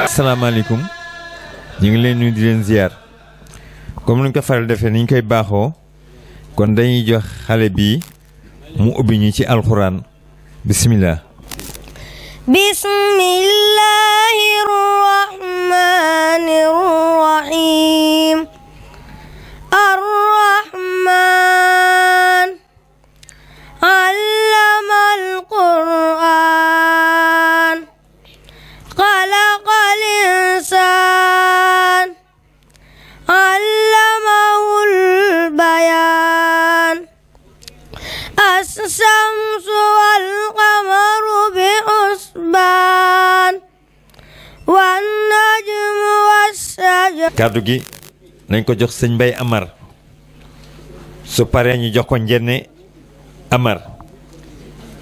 asalaamaaleykum ñu ngi leen nuyu di leen ziar comme ni ñu ko faral defee ni ñu koy baaxoo kon dañuy jox xale bi mu ubbi ñu ci alxuraan bisimilah. bismillahir rahmanir rahim ar-rahman allamal qur'an khalaqal insan allamahul bayan as-samsu wal qamaru bi husban wan najmu was-shajar. kàddu gi nañ ko jox sëñ Mbay Amar su paree ñu jox ko Njenne Amar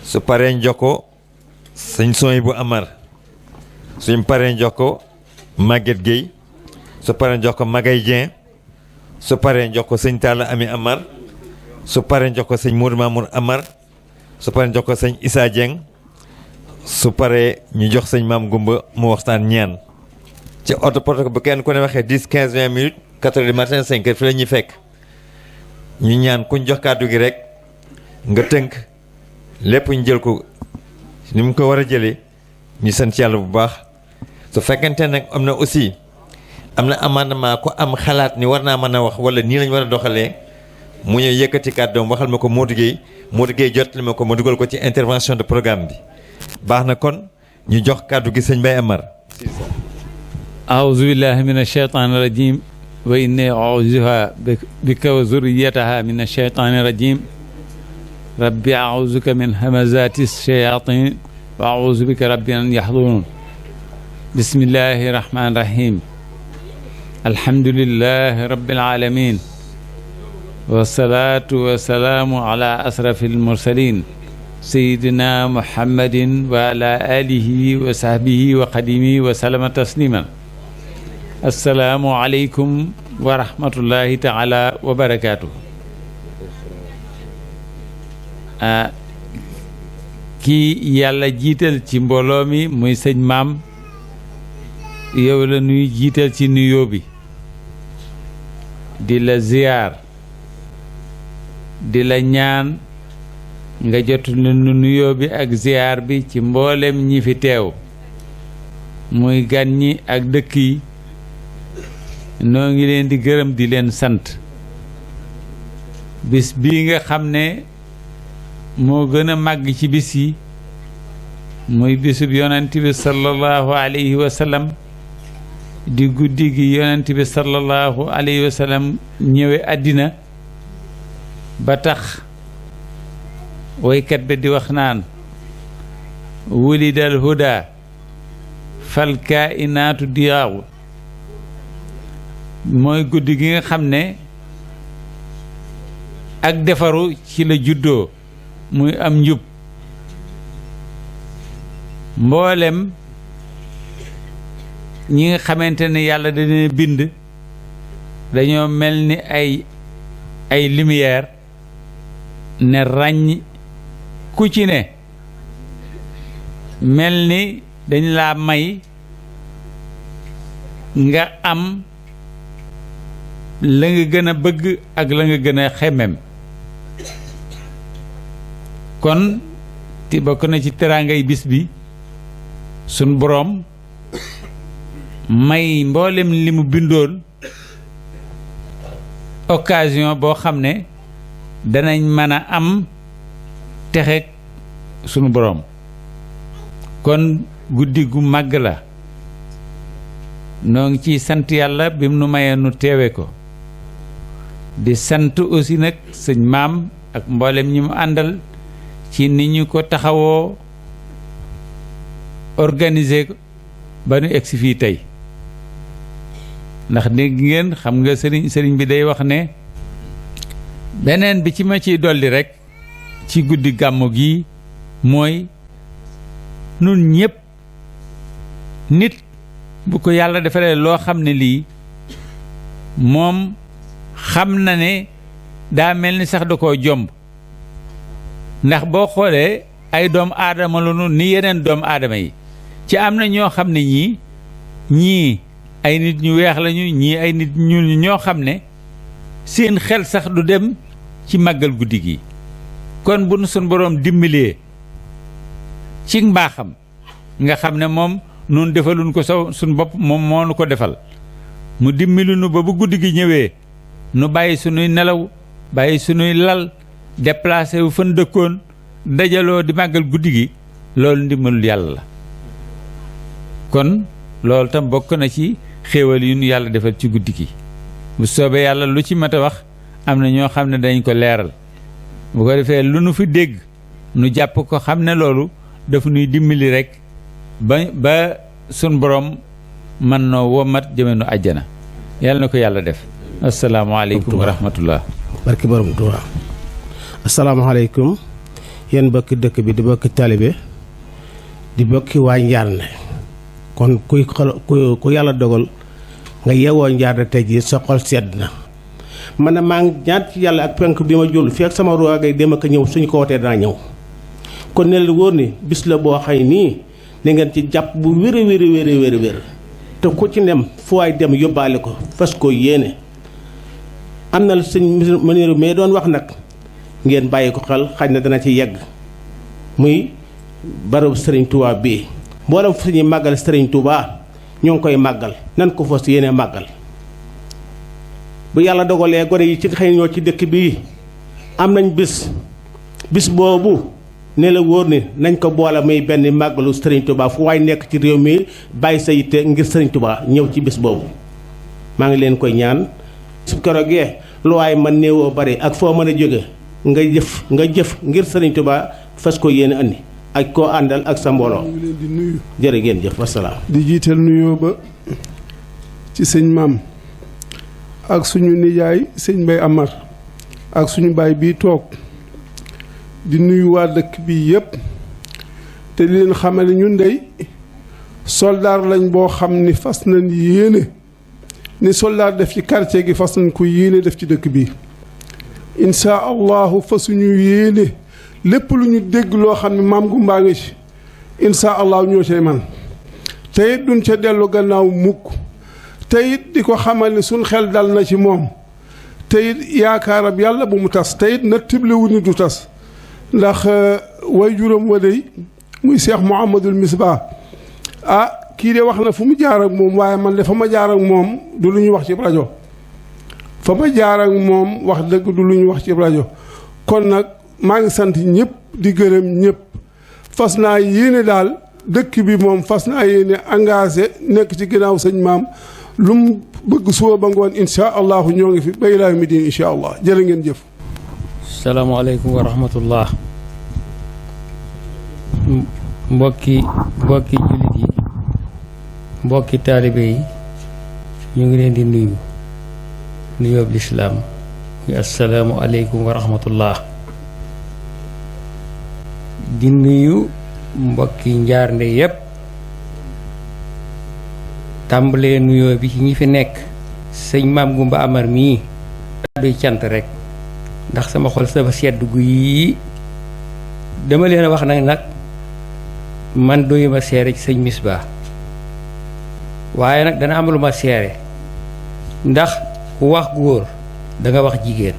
su paree ñu jox ko sëñ Soy bu Amar suñ paree ñu jox ko Maguette Gueye su paree ñu jox ko Magay Dieng su paree ñu jox ko sëñ Talla Ami Amar su paree ñu jox ko sëñ Mourou Mamour Amar su paree ñu jox ko sëñ Issa Dieng su paree ñu jox sëñ Maam Gumba mu waxtaan ñaan ci ordre protocole bu kenn ku ne waxee 10 15 20 minutes 4 heures du matin 5 heures fi la ñuy fekk ñu ñaan kuñ jox kàddu gi rek nga tënk lépp ñu jël ko ni mu ko war a jëlee ñu sant yàlla bu baax su fekkente nag am na aussi am na amendement ku am xalaat ni war naa mën a wax wala nii lañ war a doxalee mu ñëw yëkkati kàddoom waxal ma ko Modou Gueye jot li ma ko ma dugal ko ci intervention de programme bi baax na kon ñu jox kàddu gi sëñ Mbay Amar. أعوذ بالله من الشيطان الرجيم وإني أعوذها بك وذريتها من الشيطان الرجيم ربي أعوذك من همزات الشياطين وأعوذ بك ربي أن يحضرون بسم الله الرحمن الرحيم الحمد لله رب العالمين والصلاة والسلام على أشرف المرسلين سيدنا محمد وعلى آله وصحبه وقديمه وسلم تسليما السلام عليكم ورحمة الله تعالى وبركاته kii yàlla jiital ci mbooloo mi muy sëñ maam yow la nuy jiital ci nuyoo bi di la ziyaar di la ñaan nga jot nu nuyoo bi ak ziyaar bi ci mboolem ñi fi teew muy gan ñi ak dëkk yi noo ngi leen di gërëm di leen sant bis bii nga xam ne moo gën a màgg ci bis yi muy bisub yonent bi sallallahu alayhi wa sallam di guddi gi yonent bi sallallahu alayhi wa sallam ñëwe àddina ba tax woykat bi di wax naan wulidal huda fal kainaatu diyaawu mooy guddi gi nga xam ne ak defaru ci la juddoo muy am njub mboolem ñi nga xamante ne yàlla dana bind dañoo mel ni ay lumière ne ràññ ku ci ne mel ni dañ laa may nga am la nga gën a bëgg ak la nga gën a xemmem. kon ti bokk na ci teraangay bis bi sun boroom may mboolem li mu bindoon occasion boo xam ne danañ mën a am texeeg sunu boroom. kon guddi gu màgg la noo ngi ciy sant yàlla bi mu nu mayee nu teewe ko di sant aussi nag sëñ maam ak mboolem ñi mu àndal ci ni ñu ko taxawoo organiser ko ba nu egsi fii tey ndax dégg ngeen xam nga sëriñ bi day wax ne beneen bi ci ma ciy dolli rekk ci guddi gàmmu gi mooy nun ñépp nit bu ko yàlla defalee loo xam ne lii moom xam na ne daa mel ni sax da koo jomb ndax boo xoolee ay doomu aadama la nu ni yeneen doomu aadama yi ci am na ñoo xam ne ñii ay nit ñu weex lañu ñii ay nit ñuul ñoo xam ne seen xel sax du dem ci màggal guddi gi. kon bu nu sun boroom dimbalee ci mbaaxam nga xam ne moom noonu defaluñ ko suñ bopp moom moo nu ko defal mu dimbali nu ba bu guddi gi ñëwee nu bàyyi sunuy nelaw bàyyi sunuy lal déplacé wu fan dëkkoon dajaloo di màggal guddi gi loolu ndimbalul yàlla la. kon loolu tam bokk na ci xéewal yu nu yàlla defal ci guddi gi bu soobee yàlla lu ci mat a wax am na ñoo xam ne dañ ko leeral bu ko defee lu nu fi dégg nu jàpp ko xam ne loolu dafa nuy dimbali rek ba sun borom mën noo womat jëme nu àjjana yàlla na ko yàlla def. asalaamaaleykum wa rahmatullah. barki borom Tuuba. asalaamaaleykum yéen bokki dëkk bi di bokki taalibe di bokki waa Njaarnde kon ku yàlla dogal nga yeewoo Njaarnde tey jii sa xol sedd na man na maa ngi ñaan ci yàlla ak penk bi ma jul fi ak sama ruwaagay dem ak ñëw suñu ko wootee danaa ñëw kon ne leen wóor ni bis la boo xay nii da ngeen ci jàpp bu wér te ku ci nem fu waay dem yóbbaale ko fas ko yéene am na sëñ Maniru mais doon wax nag ngeen bàyyi ko xel xaj na dana ci yegg muy barabu Sëriñ Tuubaa bii mboolem fu ñuy màggal Sëriñ Tuubaa ñoo ngi koy màggal nan ko fas yéene màggal bu yàlla dogalee gone yi ci nga xëy ñoo ci dëkk bii am nañ bis boobu ne la wóor ni nañ ko boole muy benn màggalu Sëriñ Tuubaa fu waay nekk ci réew mi bàyyi sa yitte ngir Sëriñ Tuubaa ñëw ci bis boobu maa ngi leen koy ñaan su keroogee lu waay man néewoo bari ak foo mën a jóge nga jëf ngir Sëriñ Tuubaa fas ko yéene andi ak koo àndal ak sa mbooloo. ñu leen di nuyu. jërë ngeen jëf wasalaam. di jiital nuyoo ba ci sëñ maam ak suñu nijaay sëñ Mbay Amar ak suñu baay bii toog di nuyu waa dëkk bii yépp te di leen xamal ne ñun dey soldaar lañ boo xam ni fas nañ yéene ni soldaar def ci quartier gi fas nañ ko yéene def ci dëkk bii insha allahu fasuñu yéene lépp lu ñu dégg loo xam ne maam gumbaa ngi ci insha allahu ñoo cay man te it duñ ca dellu gannaaw mukk te it di ko xamal ni suñ xel dal na ci moom te it yaakaarab yàlla bu mu tas te it na tibliwu ni du tas ndax way juróom wa dey muy Cheikh Mouhamadul Misbah kii de wax na fu mu jaar ak moom waaye man de fa ma jaar ak moom du lu ñuy wax ci rajo fa ma jaar ak moom wax dëgg du lu ñuy wax ci rajo kon nag maa ngi sant ñëpp di gërëm ñëpp fas naa yéene daal dëkk bi moom fas naa yéene engagé nekk ci ginnaaw sëñ maam lu mu bëgg suba ba ngoon insha allahu ñoo ngi fi ba ilaa yawmi diin insha allah jërë ngeen jëf. salaamaaleykum wa rahmatullah. mbokki jullit yi mbokki taalibe yi ñu ngi leen di nuyu nuyoob lislaam muy assalaamu aleykum wa rahmatullah. di nuyu mbokki Njaarnde yépp tàmbalee nuyoo bi ci ñi fi nekk sëñ Maam Gumba Amar mii duy cant rek ndax sama xol sama sedd guy dama leen a wax nag man doyuma seere ci sëñ Misbah waaye nag dana am lu ma seere ndax ku wax góor da nga wax jigéen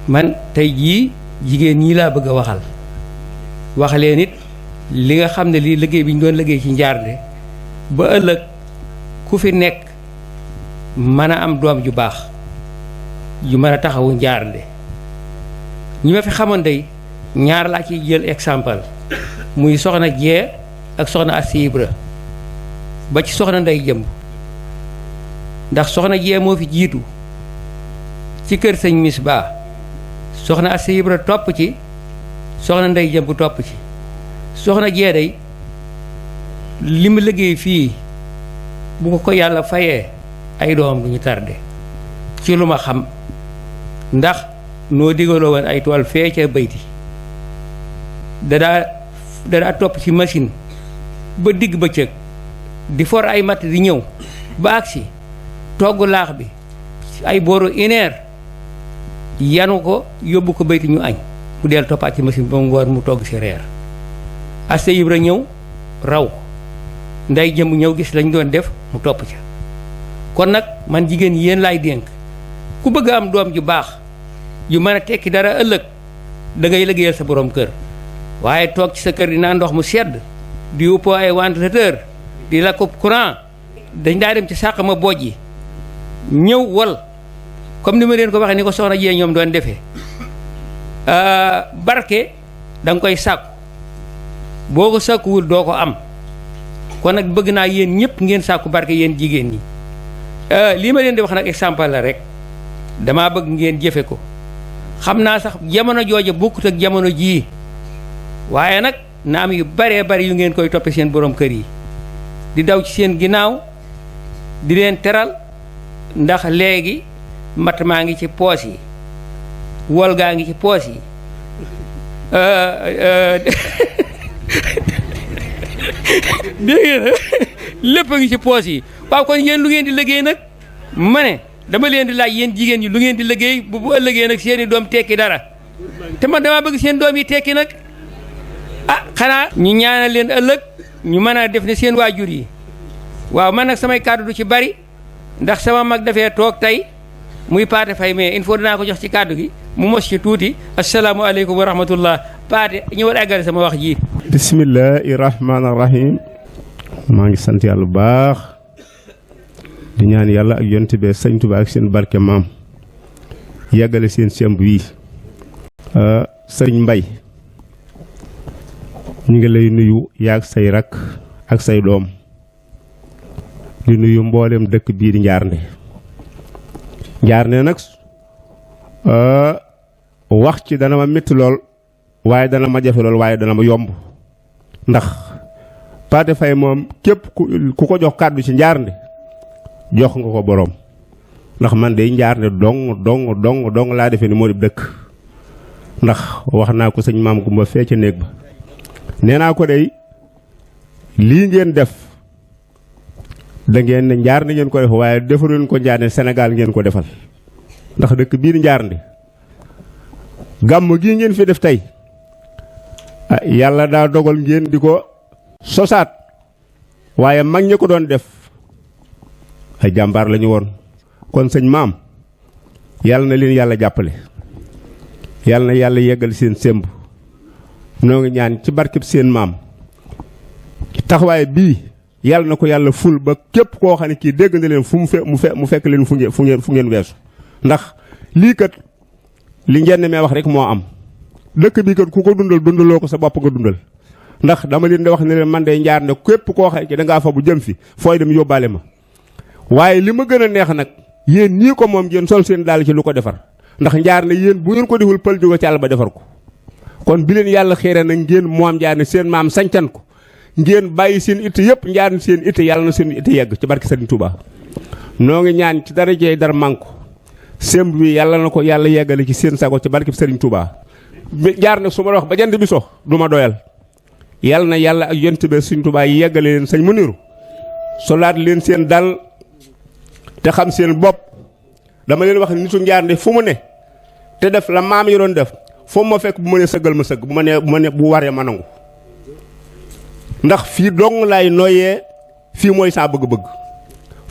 man tey jii jigéen ñii laa bëgg a waxal wax leen it li nga xam ne lii liggéey bi ñu doon liggéey ci Njaarnde ba ëllëg ku fi nekk mën a am doom ju baax ju mën a taxawu Njaarnde ñi ma fi xamoon day ñaar laa ciy jël exemple muy soxna Jee ak soxna Asi Ibra ba ci soxna Ndey Jëmb ndax soxna Jee moo fi jiitu ci kër sëñ Misbaa soxna Asi Ibra topp ci soxna Ndey Jëmb topp ci soxna Jee day li mu liggéey fii bu ko yàlla fayee ay doomam du ñu tardé ci lu ma xam ndax noo digaloo woon ay tool fee ca bayti dadaa topp ci machine ba digg bëccëg di for ay matt di ñëw ba agsi togg laax bi ay booru 1 heure yanu ko yóbbu ko bayti ñu añ mu del toppaat ci machine ba mu ngoor mu togg si reer Asta Ibra ñëw raw Ndey Jëmb ñëw gis lañ doon def mu topp ca kon nag man jigéen yéen laay dénk ku bëgg am doom ju baax ju mën a tekki dara ëllëg da ngay liggéeyal sa borom kër waaye toog ci sa kër di naan ndox mu sedd di uppoo ay ventilateur di la ko courant dañ daa dem ci sàq ma bojj yi ñëw wol comme ni ma leen ko waxee ni ko soxna Jee ñoom doon defee barke da nga koy sàkku boo ko sàkkuwul doo ko am kon nag bëgg naa yéen ñëpp ngeen sàkku barke yéen jigéen ñi lii ma leen di wax nag exemple la rek damaa bëgg ngeen jëfe ko xam naa sax jamono jooja bokkut ak jamono jii waaye nag na am yu baree bari yu ngeen koy toppe seen borom kër yi di daw ci seen ginnaaw di leen teral ndax léegi mat maa ngi ci poos yi wol gaa ngi ci poos yi dégg nga lépp a ngi ci poos yi waaw kon yéen lu ngeen di liggéey nag ma ne dama leen di laaj yéen jigéen ñi lu ngeen di liggéey bu ëllëgee nag seeni doom tekki dara te man damaa bëgg seen doom yi tekki nag ah xanaa ñu ñaanal leen ëllëg ñu mën a def ne seen waajur yi waaw man nag samay kàddu du ci bari ndax sama mag dafee toog tey muy Paate Fay mais il faut dinaa ko jox ci kàddu gi mu mos ci tuuti asalaamualeykum wa rahmatullah Paate ñëwal eggale sama wax ji. bismillahi rahmaani rahim maa ngi sant yàlla bu baax di ñaan yàlla ak yonent bi Sëñ Tuubaa ak seen barke maam yeggale seen semb yi sëriñ Mbay ñu ngi lay nuyu yaag say rak ak say doom di nuyu mboolem dëkk bii di Njaarnde nag wax ci dana ma métti lool waaye dana ma jafe lool waaye dana ma yomb ndax Paate Fay moom képp ku ko jox kàddu ci Njaarnde jox nga ko boroom ndax man de Njaarnde dong laa defee ni moo di dëkk ndax wax naa ko sëñ maam Gumba fee ca néeg ba nee naa ko dey lii ngeen def da ngeen ne Njaarnde ngeen ko def waaye defaroon ko Njaarnde Sénégal ngeen ko defal ndax dëkk biir Njaarnde gàmm gii ngeen fi def tey yàlla daa dogal ngeen di ko sosaat waaye mag ñi ko doon def ay jàmbaar lañu woon kon sëñ maam yàlla na leen yàlla jàppale yàlla na yàlla yeggal seen sémb noo ngi ñaan ci barkeb seen maam taxawaay bii yàlla na ko yàlla ful ba képp koo xam ne kii dégg na leen fu mu fekk leen fu ngeen weesu ndax lii kat li ngeen mee wax rek moo am dëkk bi kat ku ko dundaloo ko sa bopp nga dundal ndax dama leen di wax ne leen man de Njaarnde képp koo xam ne dangaa fa bu jëm fi fooy dem yóbbaale ma waaye li ma gën a neex nag yéen ñii ko moom ngeen sol seen daal ci lu ko defar ndax Njaarnde yéen bu ngeen ko deful pël jóge ci àll ba defar ko kon bi leen yàlla xéere nag ngeen moom Njaarnde seen maam sancan ko ngeen bàyyi seen itte yëpp Njaarnde seen itte yàlla na seen itte yegg ci barke Sëriñ Tuubaa noo ngi ñaan ci dara jeey dara manko semb bi yàlla na ko yàlla yeggale ci seen sago ci barke Sëriñ Tuubaa Njaarnde su ma wax ba jant bi so du ma doyal yàlla na yàlla ak yonent bi Sëriñ Tuubaa yi yeggale leen sëñ Muniru solaat leen seen dal te xam seen bopp dama leen wax nitu Njaarnde fu mu ne te def la maam yi doon def foo ma fekk bu ma nee sëggal ma sëgg bu ma nee bu waree ma nangu ndax fii dong laay noyyee fii mooy saa bëgg-bëgg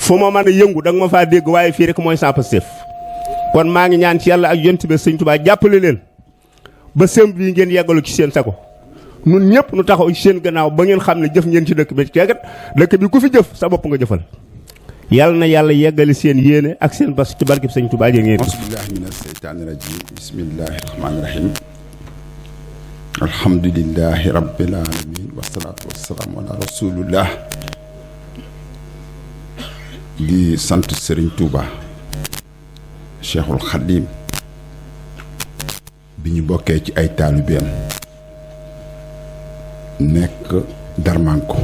fu ma mën a yëngu da nga ma faa dégg waaye fii rek mooy sa Pastef kon maa ngi ñaan ci yàlla ak yonent bi sëñ Tuubaa jàppale leen ba sëm bii ngeen yeggalu ci seen sago nun ñëpp nu taxaw ci seen gannaaw ba ngeen xam ne jëf ngeen ci dëkk bi ceegat dëkk bi ku fi jëf sa bopp nga jëfal yàlla na yàlla yeggali seen yéene ak seen bas ci barkeb sëñ Tuubaa ngeen bismillahi mina seytaani rajim bismillahi rahmaani rahim alhamdulillahi rabbil alamin wasalaatu wasalaamu ala rasulillah di sant Serigne Touba Cheikhul Khadim bi ñu bokkee ci ay taalibeem nekk Darmanko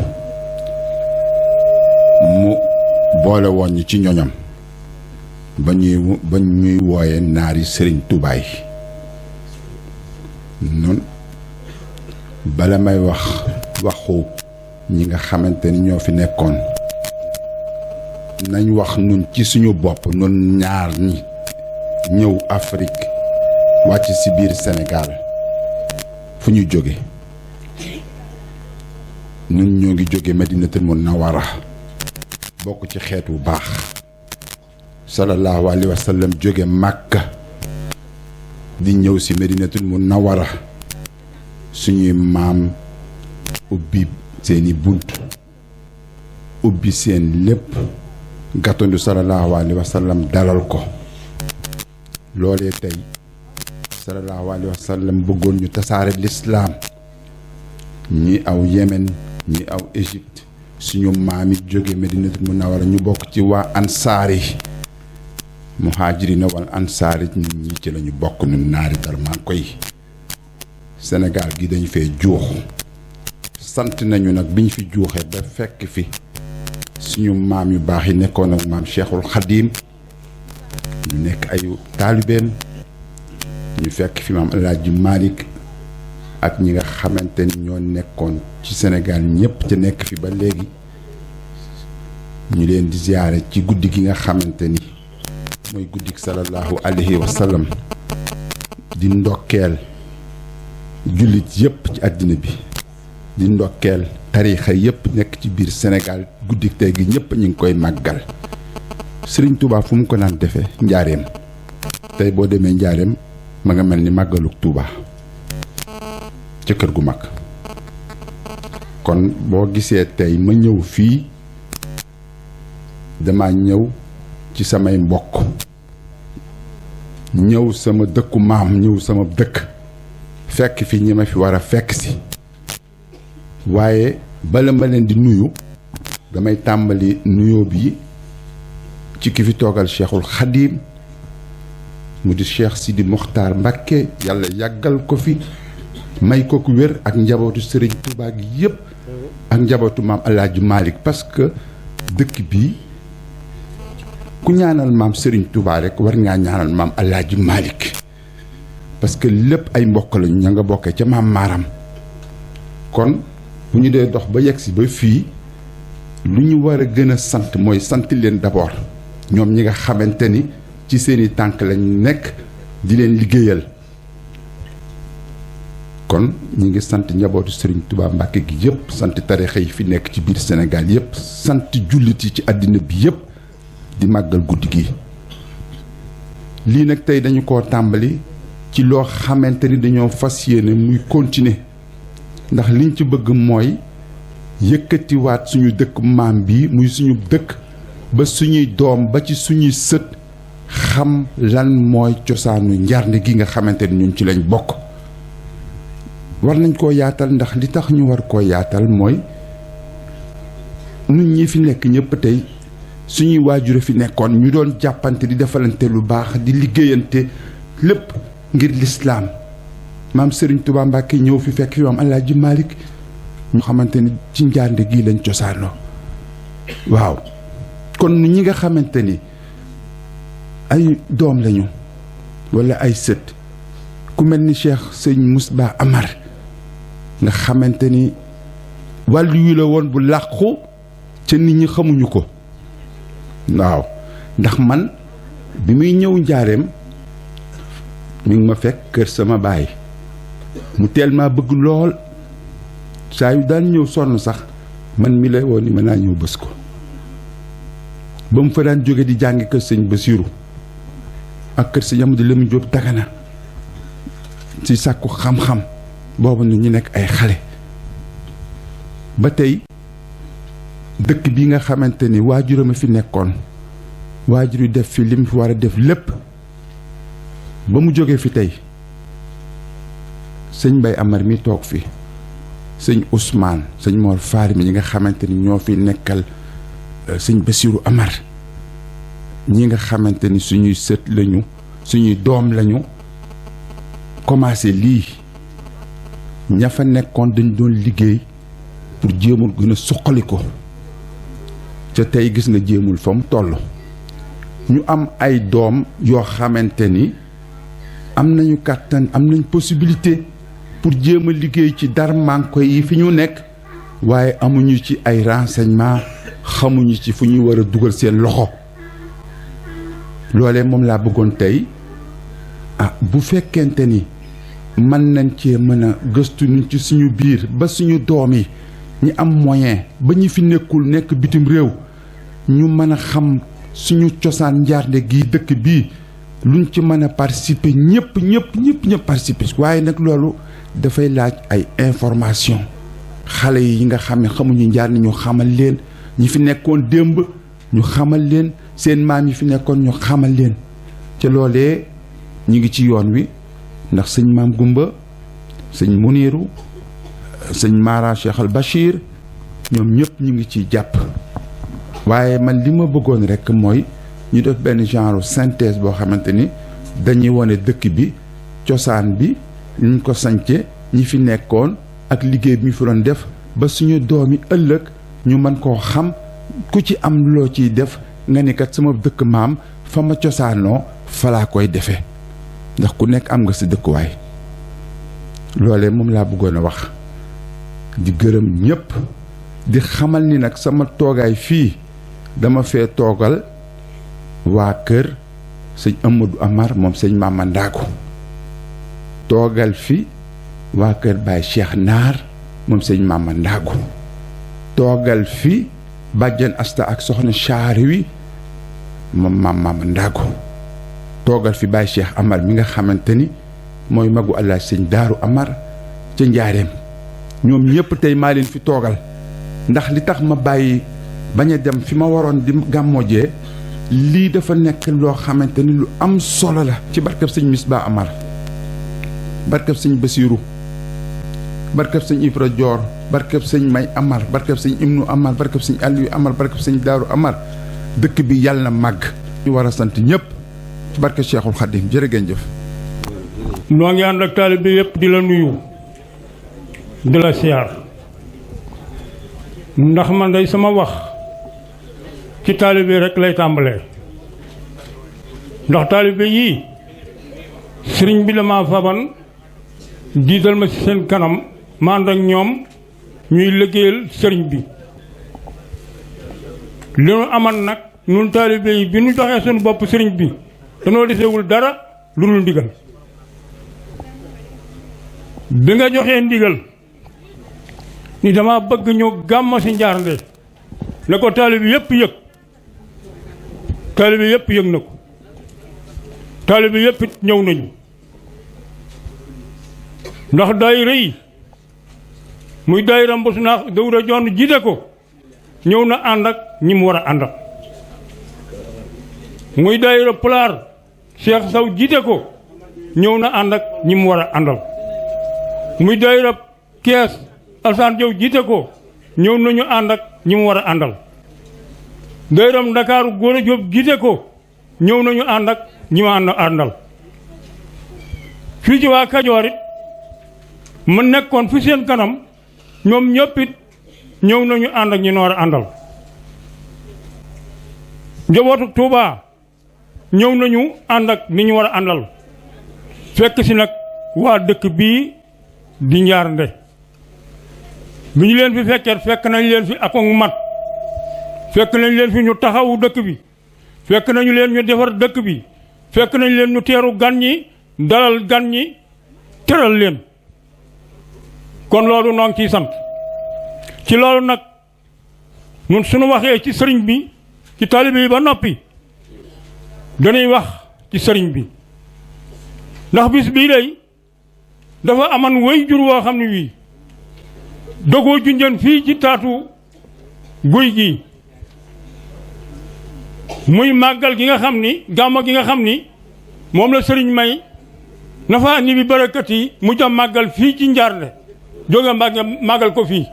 mu boole woon ñi ci ñoñam ba ñuy wooye naari Serigne Touba yi nun bala may waxu ñi nga xamante ni ñoo fi nekkoon nañ wax nun ci suñu bopp nun ñaar ñi ñëw Afrique wàcc ci biir Sénégal fu ñu jóge nun ñoo ngi jóge Madinatul Munawwara bokk ci xeet wu baax sallallahu alayhi wa sallam jóge Màkka di ñëw ci Madinatul Munawwara suñuy maam ubbi seeni bunt ubbi seen lépp gàttandu sallallahu alayhi wa sallam dalal ko loolee tey sallallahu alayhi wa sallam bëggoon ñu tasaare lislaam ñi aw Yemen ñi aw Égypte suñu maam yi jóge Madinatul Munawwara ñu bokk ci waa ansaari muhaajirina wal ansaari nit ñi ci lañu bokk nu naari Darmanko yi Sénégal gi dañu fee juux sant nañu nag biñ fi juuxee ba fekk fi suñu maam yu baax yi nekkoon ak maam Cheikhul Khadim ñu nekk ay taalibeem ñu fekk fi maam El Hadji Malick ak ñi nga xamante ni ñoo nekkoon ci Sénégal ñëpp te nekk fi ba léegi ñu leen di ziyaare ci guddi gi nga xamante ni mooy guddik sallallahu alayhi wa sallam di ndokkeel jullit yëpp ci àddina bi di ndokkeel tariixa yëpp nekk ci biir Sénégal guddik tey gi ñëpp ñu ngi koy màggal Serigne Touba fu mu ko naan defee njaareem tey boo demee njaareem ma nga mel ni màggaluk Touba ca kër gu mag kon boo gisee tey ma ñëw fii dama ñëw ci samay mbokk ñëw sama dëkku maam ñëw sama dëkk fekk fi ñi ma fi war a fekk si waaye bala ma leen di nuyu damay tàmbali nuyoo bi ci ki fi toogal Cheikhul Khadim mu di Cheikh Sidi Mokhtar Mbacké yàlla yàggal ko fi may ko ku wér ak njabootu Serigne Touba gi yëpp ak njabootu maam El Hadji Malick parce que dëkk bi ku ñaanal maam Serigne Touba rek war ngaa ñaanal maam El Hadji Malick parce que lépp ay mbokk lañu ña nga bokkee ca maam maaram kon bu ñu dee dox ba yegsi ba fii lu ñu war a gën a sant mooy sant leen d'abord ñoom ñi nga xamante ni ci seeni tànk lañ nekk di leen liggéeyal kon ñi ngi sant njabootu Serigne Touba Mbacké gi yëpp sant tarixa yi fi nekk ci biir Sénégal yëpp sant jullit yi ci àddina bi yëpp di màggal guddi gi lii nag tey dañu ko tàmbali ci loo xamante ni dañoo fas yéene muy continuer ndax liñ ci bëgg mooy yëkkatiwaat suñu dëkk maam bi muy suñu dëkk ba suñuy doom ba ci suñuy sët xam lan mooy cosaanu njarnde gi nga xamante ni ñun ci lañ bokk war nañ koo yaatal ndax li tax ñu war koo yaatal mooy ñun ñi fi nekk ñëpp tey suñuy waajur fi nekkoon ñu doon jàppante di defalante lu baax di liggéeyante lépp ngir lislaam maam Serigne Touba Mbacké ñëw fi fekk fi maam El Hadji Malick ñu xamante ni ci njaarnde gii lañ cosaanoo waaw kon ñi nga xamante ni ay doom lañu walla ay sët ku mel ni Cheikh Sëñ Mousba Amar nga xamante ni wàllu wi la woon bu làqu ca nit ñi xamuñu ko waaw ndax man bi muy ñëw njaareem mi ngi ma fekk kër sama baay mu teel maa bëgg lool saa yu daan ñëw sonn sax man mi lay woon ni mën naa ñëw bës ko ba mu fa daan jóge di jàngi kër sëñ Basiiru ak kër sëñ Amadu Lamin Jóob Dagana ci sàkku xam-xam boobu ñu nekk ay xale ba tey dëkk bi nga xamante ni waajuram a fi nekkoon waajur yu def fi li mu fi war a def lépp ba mu jógee fi tey sëñ Mbay Amar mi toog fi sëñ Ousmane sëñ Mor Faari mi ñi nga xamante ni ñoo fi nekkal sëñ Basiiru Amar ñi nga xamante ni suñuy sët lañu suñuy doom lañu commencé lii ña fa nekkoon dañ doon liggéey pour jéemul gën a suqali ko ca tey gis nga jéemul fa mu toll ñu am ay doom yoo xamante ni am nañu kàttan am nañ possibilité pour jéem a liggéey ci dara manko yi fi ñu nekk waaye amuñu ci ay renseignement xamuñu ci fu ñuy war a dugal seen loxo loolee moom laa bëggoon tey bu fekkente ni mën nañ cee mën a gëstu ñu ci suñu biir ba suñu doom yi ñi am moyen ba ñi fi nekkul nekk bitim réew ñu mën a xam suñu cosaan njaarnde gi dëkk bii luñ ci mën a participer ñëpp participer waaye nag loolu dafay laaj ay information xale yi nga xam ne xamuñu njaarnde ñu xamal leen ñi fi nekkoon démb ñu xamal leen seen maam yi fi nekkoon ñu xamal leen ca loolee ñu ngi ci yoon wi ndax sëñ maam Gumba sëñ Muniiru sëñ Mara Cheikh Al Bachir ñoom ñëpp ñu ngi ciy jàpp waaye man li ma bëggoon rekk mooy ñu def benn genre synthèse boo xamante ni dañuy wone dëkk bi cosaan bi ñu ko sance ñi fi nekkoon ak liggéey bi ñu fi doon def ba suñu doomi ëllëg ñu mën koo xam ku ci am loo ciy def nga ni kat sama dëkk maam fa ma cosaanoo fa laa koy defee ndax ku nekk am nga sa dëkkuwaay loolee moom laa bëggoon a wax di gërëm ñépp di xamal ni nag sama toogaay fii dama fee toogal waa kër sëñ Amadou Amar moom sëñ Mama Ndaago toogal fi waa kër Baay Cheikh Naar moom sëñ Mama Ndaago toogal fi bàjjan Asta ak soxna Chaari wi moom Mama Ndaago toogal fi Baay Cheikh Amar mi nga xamante ni mooy magu Allah sëñ Daaru Amar ca Njaareem ñoom ñëpp tey maa leen fi toogal ndax li tax ma bàyyi bañ a dem fi ma waroon di gàmmoojee lii dafa nekk loo xamante ni lu am solo la ci barkab sëñ Misbaa Amar barkab sëñ Basiiru barkab sëñ Ibra Joor barkab sëñ May Amar barkab sëñ Ibnu Amar barkab sëñ Aliyu Amar barkab sëñ Daaru Amar dëkk bi yàlla na màgg ñu war a sant ñëpp ci barke Cheikhul Khadim jërë ngeen jëf. noo ngi ànd ak taalibe bi yëpp di la nuyu di la siyaar ndax man day sama wax ci taalibe rek lay tàmbalee ndax taalibe yii sëriñ bi la ma faban jiital ma ci seen kanam ma ànd ak ñoom ñuy liggéeyal sëriñ bi li nu aman nag ñun taalibe yi bi nu joxee suñu bopp sëriñ bi danoo desewul dara lu dul ndigal bi nga joxee ndigal ni dama bëgg ñu gàmmo si Njaarnde ne ko taalibe yëpp yëg taalibe yëpp yëg na ko taalibe yëpp ñëw nañu ndax daayira yi muy daayira Mbos naa Dawda Joon jiite ko ñëw na ànd ak ñi mu war a àndal muy daayira Pulaar Cheikh Saw jiite ko ñëw na ànd ak ñi mu war a àndal muy daayira Kees Alsaan Jaw jiite ko ñëw nañu ànd ak ñi mu war a àndal daayira Ndakaaru Góor a Jóob jiite ko ñëw nañu ànd ak ñi ma àndal fii ci waa Kajoor it ma nekkoon fi seen kanam ñoom ñëpp it ñëw nañu ànd ak ñi war a àndal njabootu Tuubaa ñëw nañu ànd ak ni ñu war a àndal fekk si nag waa dëkk bii di Njaarnde bi ñu leen fi fekkee fekk nañ leen fi ak mat fekk nañ leen fi ñu taxawu dëkk bi fekk nañu leen ñu defar dëkk bi fekk nañ leen ñu teeru gan ñi dalal gan ñi teral leen kon loolu noo ngi ciy sant ci loolu nag ñun suñu waxee ci sëriñ bi ci taalibe yi ba noppi dañuy wax ci sëriñ bi ndax bis bii day dafa aman way jur woo xam ne wii dogoo junjën fii ci taatu guy gi muy màggal gi nga xam ni gàmmo gi nga xam ni moom la sëriñ may nafa ni bi barakat yi mu jam màggal fii ci Njaarnde jóge màggal ko fii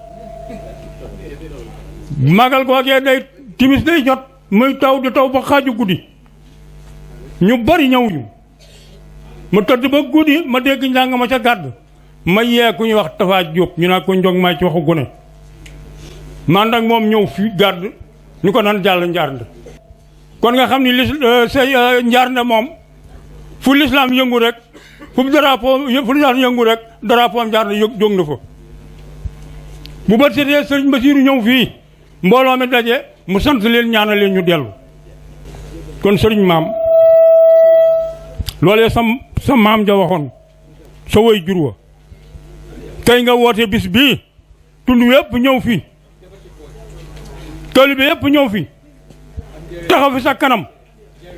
màggal googee day timis day jot muy taw di taw ba xaaju guddi ñu bari ñëwuñu ma tëdd ba guddi ma dégg njàng ma ca gàdd ma yee ku ñuy wax Tafa Jóob ñu naa ko njog may ci waxu gune man nag moom ñëw fi gàdd ñu ko naan jàll Njaarnde kon nga xam ni Njaarnde moom fu lislaam yëngu rek fu lislaam yëngu rek drapeau Njaarnde jóg na fa bu bët setee sëriñ Basiiru ñëw fii mbooloo mi daje mu sant leen ñaanal leen ñu dellu kon sëriñ maam loolee sa maam ja waxoon sa way jur wa tey nga woote bis bii tund yépp ñëw fi taalibe yépp ñëw fi taxaw fi sa kanam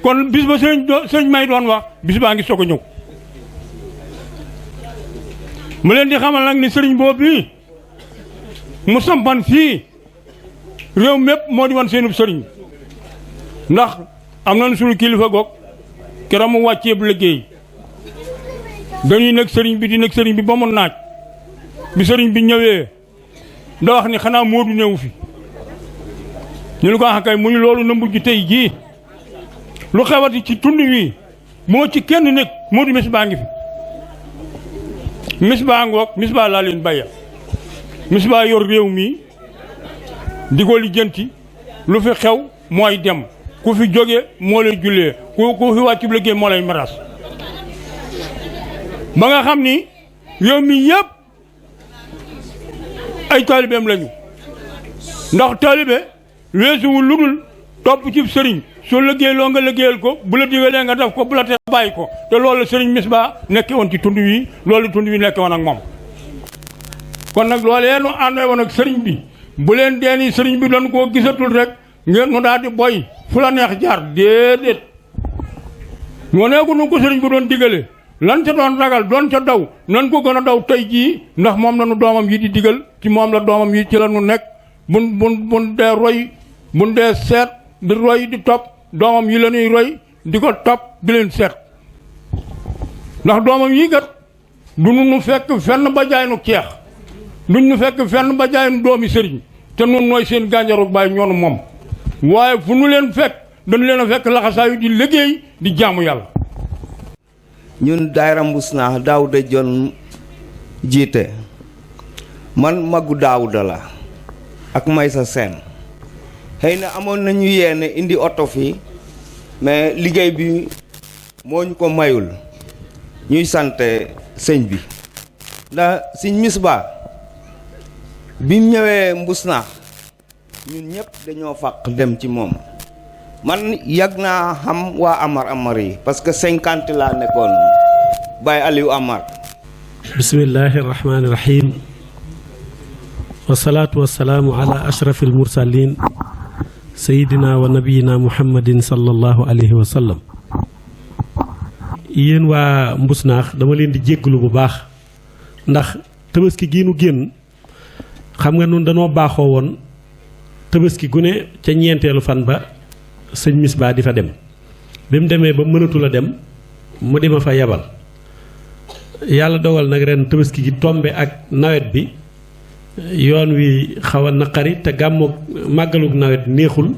kon bis ba sëriñ may doon wax bis baa ngi soog a ñëw mu leen di xamal nag ni sëriñ boobu bii mu sampan fii réew mépp moo di wan seenub sëriñ ndax am nañu suñu kilifa goog keroog mu wàccee bu liggéey dañuy nekk sëriñ bi di nekk sëriñ bi ba mu naaj bi sëriñ bi ñëwee da wax ni xanaa Moodu néew fi ñu ne ko wax kay mu ni loolu na mujj tey jii lu xewati ci tund wi moo ci kenn nekk Moodu mis baa ngi fi mis baa ngoog mis baa laa leen bàyya mis baa yor réew mi di ko lijjanti lu fi xew mooy dem ku fi jóge moo lay jullee ku fi wàcc bu liggéey moo lay maras ba nga xam ni réew mi yëpp ay taalibeem lañu ndax taalibe weesuwul lu dul topp ci sëriñ soo liggéey loo nga liggéeyal ko bu la digalee nga def ko bu la te bàyyi ko te loolu la sëriñ Misbaa nekke woon ci tund wi loolu tund wi nekke woon ak moom kon nag loolee nu àndee woon ak sëriñ bi bu leen dee ni sëriñ bi doon koo gisatul rek ngeen nu daal di boy fu la neex jaar déedéet moo neeku nu ko sëriñ bi doon digale lan ca doon ragal doon ca daw nan ko gën a daw tey jii ndax moom la nu doomam yi di digal ci moom la doomam yi ci la nu nekk bun dee roy bun dee seet di roy di topp doomam yi la ñuy roy di ko topp di leen seet ndax doomam yi gat du nu fekk fenn ba jaay nu ceex duñ nu fekk fenn ba jaay nu doomi sëriñ te nun nooy seen gànjaru bàyyi ñoonu moom waaye fu nu leen fekk dañu leen a fekk laxasaayu di liggéey di jaamu yàlla ñun daayira Mbusnaax Daawuda Jon jiite man magu Daawuda la ak Maysa Seen xëy na amoon nañu yéene indi oto fii mais liggéey bi moo ñu ko mayul ñuy sante sëñ bi ndax sëñ Misbaa bi mu ñëwee Mbusnaax ñun ñëpp dañoo fàq dem ci moom man yàgg naa xam waa Amar yi parce que 50 laa nekkoon Baye Aliou Amar. bismillahi rahmaani rahim wasalaatu wasalaamu ala ashrafil mursalin sayidina wa nabiyina muhammadin sallallahu alayhi wa sallam. yéen waa Mbusnaax dama leen di jéggalu bu baax ndax tabaski gii nu génn xam nga nun danoo baaxoo woon tabaski gu ne ca ñeenteelu fan ba sëñ Misbaa di fa dem bi mu demee ba mënatul a dem mu di ma fa yebal yàlla dogal nag ren tabaski gi tombe ak nawet bi yoon wi xaw a naqari te gàmmu màggalug nawet neexul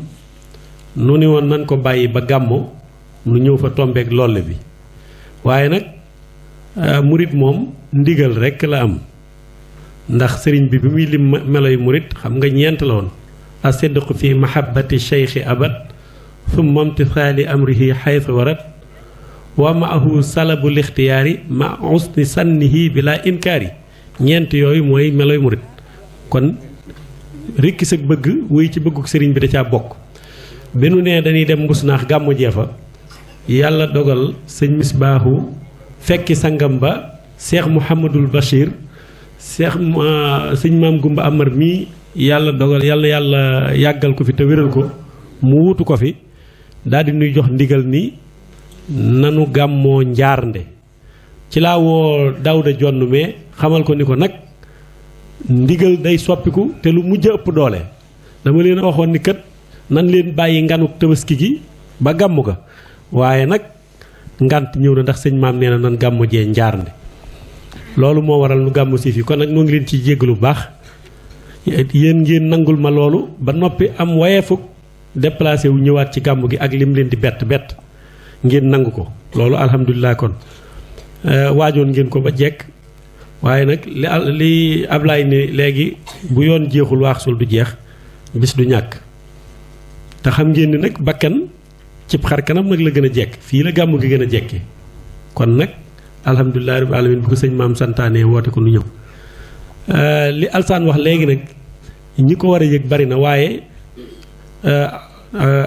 nu ni woon nan ko bàyyi ba gàmmu nu ñëw fa tombeek lolle bi waaye nag murit moom ndigal rekk la am ndax sëriñ bi muy lim meloy murit xam nga ñeent la woon asidqu fi mahabbati cheikhi abad thumma imtithali amrihi xaytu warat wa maahu salabu lixtiyaari ma usni sannihi bila inkaari ñeent yooyu mooy meloy murit kon rikki sa bëgg wuy ci bëgguk sëriñ bi da caa bokk bi nu nee dañuy dem Mbusnaax gàmmu jeefa yàlla dogal sëñ Misbaahu fekki sangam ba Cheikh Mouhamadul Bachir sëñ maam Gumba Amar mii yàlla dogal yàlla yàggal ko fi te wéral ko mu wutu ko fi daal di nuy jox ndigal ni nanu gàmmoo njaarnde ci laa woo Daouda Jonn mais xamal ko ni ko nag ndigal day soppiku te lu mujj ëpp doole dama leen a waxoon ni kat nan leen bàyyi nganuk tabaski gi ba gàmmu ga waaye nag ngant ñëw na ndax sëñ maam nee na nan gàmmu jee njaarnde loolu moo waral nu gàmmu si fi kon nag noo ngi leen ciy jéggalu bu baax yéen ngeen nangul ma loolu ba noppi am wayeefuk déplacé wu ñëwaat ci gàmmu gi ak lim leen di bett bett ngeen nangu ko loolu alhamdulilah kon waajoon ngeen ko ba jekk waaye nag li Ablaye ne léegi bu yoon jeexul waaxsul du jeex bis du ñàkk te xam ngeen ni nag bakkan cib xar kanam nag la gën a jekk fii la gàmmu gi gën a jekke kon nag alhamdulilah rabbil alamin bu ko sëñ maam santaane woote ko nu ñëw li Alsaan wax léegi nag ñi ko war a yëg bari na waaye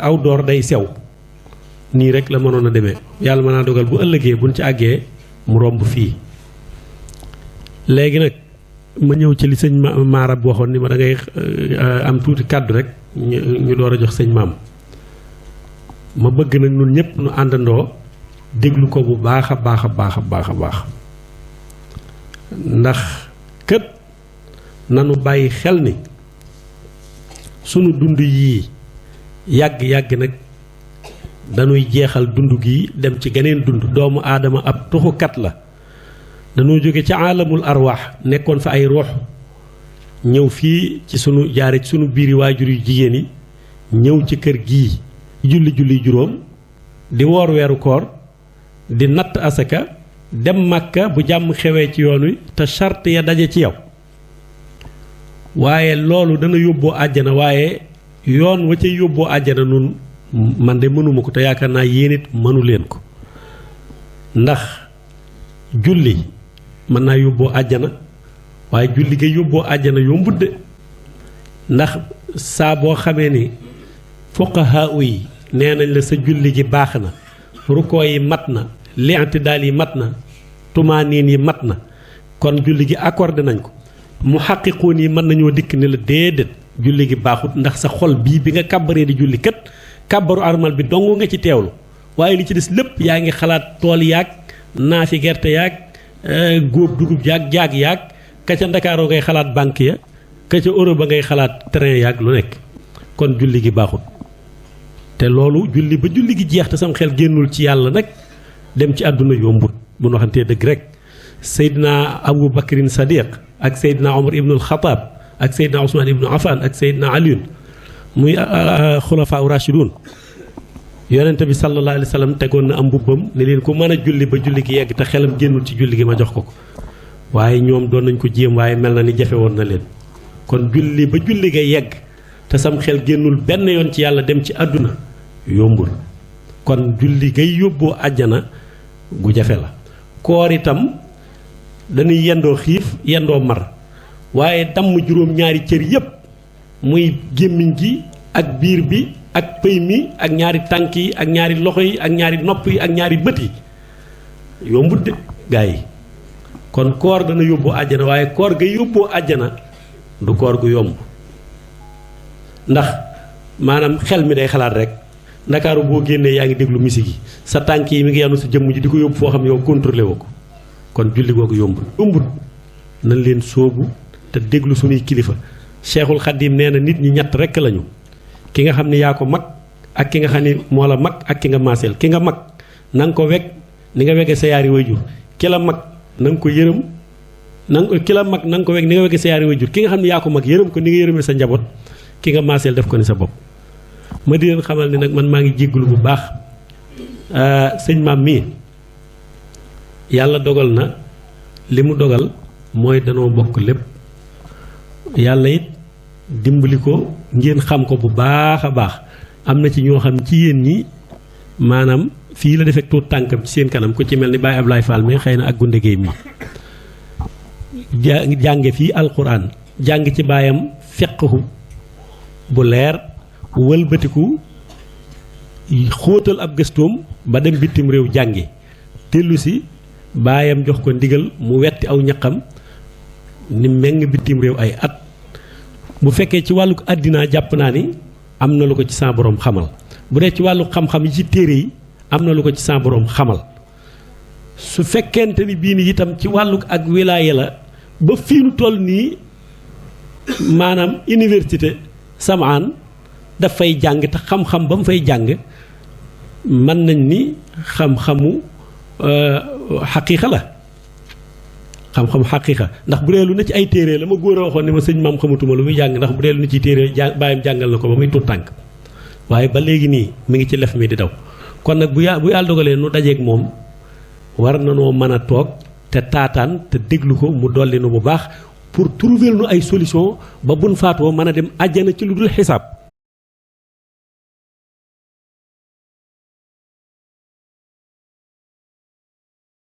aw door day sew nii rek la mënoon a demee yàlla mën naa dogal bu ëllëgee buñ ci àggee mu romb fii léegi nag ma ñëw ci li sëñ Maarab waxoon ni ma da ngay am tuuti kàddu rek ñu door a jox sëñ maam ma bëgg nag ñun ñëpp nu àndandoo déglu ko bu baax a baax a baax a baax a baax ndax kët nanu bàyyi xel ni sunu dund yii yàgg-yàgg nag dañuy jeexal dund gi dem ci geneen dund doomu aadama ab tuxukat la dañoo jóge ci aalamul arwaax nekkoon fa ay ruux ñëw fii ci sunu jaare ci sunu biiri waajur yu jigéen yi ñëw ci kër gii julli juróom di woor weeru koor di natt asaka dem màkka bu jàmm xewee ci yoon wi te charte ya daje ci yow waaye loolu dana yóbboo àjjana waaye yoon wa ca yóbboo àjjana nun man de mënuma ko te yaakaar naa yéen it mënu leen ko ndax julli mën naa yóbboo àjjana waaye julli ga yóbboo àjjana yombut de ndax saa boo xamee ni fuqahaa yi nee nañ la sa julli gi baax na rukkoo yi mat na li'tidaal yi mat na tumaaniin yi mat na kon julli gi accordé nañ ko mu xaqiquun yi mën nañoo dikk ni la déedéet julli gi baaxut ndax sa xol bii bi nga kàbbaree di julli kat kàbbaru armal bi dong nga ci teewlu waaye li ci des lépp yaa ngi xalaat tool yaag naafi gerte yaag góob dugub yaag jaag yaag ka ca ndakaaroo ngay xalaat banque ya ka ca Europe ba ngay xalaat train yaag lu nekk kon julli gi baaxut te loolu julli ba julli gi jeex te sam xel génnul ci yàlla nag dem ci àdduna yombut bu ñu waxantee dëgg rek Seydina Abu Bakrin Sadiq ak Seydina Omar ibnul Xataab ak Seydina Ousmane ibnu Affan ak Seydina Aliyun muy xulafaa u rashidun yonent bi sallallahu alayhi wa sallam tegoon na am mbubbam ne leen ku mën a julli ba julli gi yegg te xelam génnul ci julli gi ma jox ko ko waaye ñoom doon nañ ko jéem waaye mel na ni jafe woon na leen kon julli ba julli ga yegg te sam xel génnul benn yoon ci yàlla dem ci àdduna yombul kon julli gay yóbboo àjjana gu jafe la koor itam dañuy yendoo xiif yendoo mar waaye damm juróom-ñaari cër yépp muy gémmiñ gi ak biir bi ak pëy mi ak ñaari tànk yi ak ñaari loxo yi ak ñaari nopp yi ak ñaari bët yi yombut de gaa yi kon koor dana yóbboo àjjana waaye koor ga yóbboo àjjana du koor gu yomb ndax maanaam xel mi day xalaat rek ndakaaru boo génnee yaa ngi déglu musique yi sa tànk yi mi ngi yanu sa jëmm ji di ko yóbbu foo xam yow contrôlé woo ko kon julli googu yombut nañ leen sóobu te déglu suñuy kilifa Cheikhul Khadim nee na nit ñi ñett rekk lañu ki nga xam ne yaa ko mag ak ki nga xam ne moo la mag ak ki nga maaseel ki nga mag na nga ko weg ni nga wegee sa yaari wayjur ki la mag na nga ko yërëm ki la mag na nga ko weg ni nga wegee sa yaari wayjur ki nga xam ne yaa ko mag yërëm ko ni nga yërëmee sa njaboot ki nga maaseel def ko ni sa bopp ma di leen xamal ni nag man maa ngi jégglu bu baax sëñ maam mii yàlla dogal na li mu dogal mooy danoo bokk lépp yàlla it dimbali ko ngeen xam ko bu baax a baax am na ci ñoo xam ci yéen ñi maanaam fii la defee tuut tànkam ci seen kanam ku ci mel ni Baye Ablaye Fall mi xëy na ak Gunde Gueye mi jànge fii alquran jàng ci baayam fiqhu bu leer wëlbatiku xóotal ab gëstoom ba dem bitim réew jàngi dellu si baayam jox ko ndigal mu wetti aw ñaqam ni meng bitim réew ay at bu fekkee ci wàllu àddina jàpp naa ni am na lu ko ci sa borom xamal bu dee ci wàllu xam-xam yi ci téere yi am na lu ko ci sa borom xamal su fekkente ni bii ni itam ci wàllu ak wilaaya la ba fii nu toll nii maanaam université Samaan daf fay jàng te xam-xam ba mu fay jàng mën nañ ni xam-xamu xaqiiqa la xam-xam xaqiiqa ndax bu dee lu ne ci ay téere la ma góor a waxoon ne ma sëñ maam xamatuma lu muy jàng ndax bu dee lu ne ci téere bàyyam jàngal na ko ba muy tuut tànk waaye ba léegi nii mi ngi ci lef mi di daw kon nag bu yàlla dogalee nu dajeeg moom war na noo mën a toog te taataan te déglu ko mu dolli nu bu baax pour trouver nu ay solution ba bun faatoo mën a dem àjjana ci lu dul xisaab